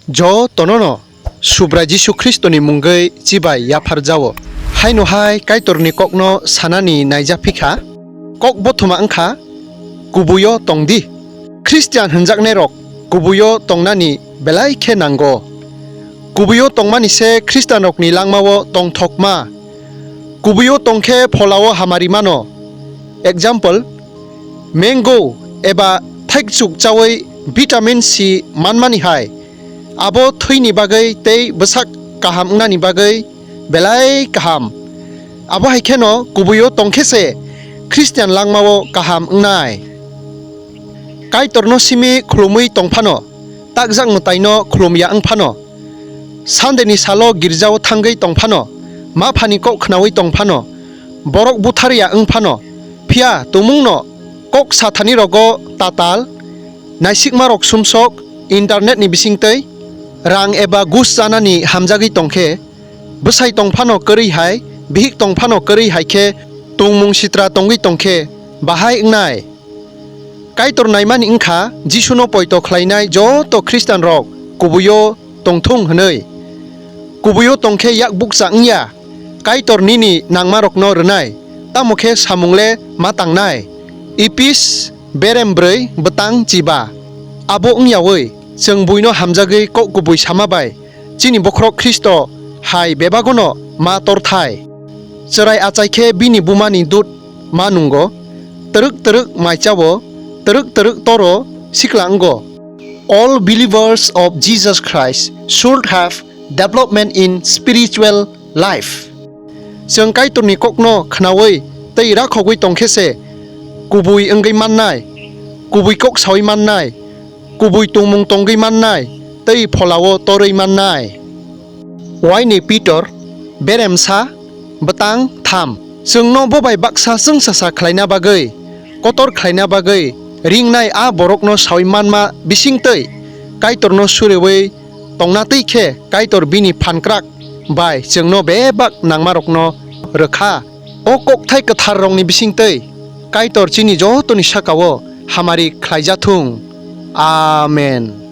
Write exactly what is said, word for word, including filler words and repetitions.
Jotono no Subrai Jisu Khristoni mungwi chibai yaphar jao. Haino hai Kaitorni kokno sanani naija phikha, kok bothoma wngkha kubuio tongdi. Khristian hwnjaknairok kubuio tongnani belai khe nango. Kubuio tongmani se Khristianrokni langmao tongthokma. Kubuio tongkhe pholao hamari mano. Example, mango eba thaikchuk chawi vitamin C manmani hai. Abo thwini bagwi tei bwsak kaham wngnani bagwi belai kaham. Abo hai kheno kubuio tongkhe se Khristian langmao kaham wngnai. Kaitorno simi khulumwi tongphano, takjak mwtaino khulumya wngphano, Sundayni salo girjao thangwi tongphano, ma phani kok khnawi tongphano, borok butharya wngphano, phiya tumungno kok sathani rogo tatal, naisikmarok sumsok, internetni bisingtwi rang eba gus chanani hamjagwi tongkhe, bwsai tongphano kwrwi hai, bihik tongphano kwrwi hai khe tongmung sitra tongwi tongkhe bahai wngnai. Kaitor naimani wngkha Jisuno poito khlainai joto Khristianrok kubuio tongthung hwnwi. Kubuio tongkhe yak bukcha wngya, Kaitor nini nangmarokno rwnai, tamo khe samungle ma tangnai. Epis berem brwi bwtang chiba. Abo wngyawi chwng buino hamjagwi kok kubui sama bai chini bokhorok Khristo hai bebagono ma torthai. Chwrai achai khe bini bumani dud ma nungo, twrwk twrwk mai chao, twrwk twrwk toro sikla wngo. All believers of Jesus Christ should have development in spiritual life. Chwng Kaitorni kokno khnaui tei rakhogwi tongkhe se kubui wngwi mannai, kubui kok saui mannai, kubui tongmung tongwi mannai tei pholao torwi mannai. Waini Pitor beremsa bwtang tham. Chwngno bo bai baksa chwngsasa khlaina bagwi, kotor khlaina bagwi ringnai a borokno saui manma bisingtwi Kaitorno suriui tongna twi khe Kaitor bini phankrak bai chwngno bebak nangmarokno rwkha. O kokthai kwtharrokni bisingtwi Kaitor chini jotoni sakao hamari khlaijathung. Amen.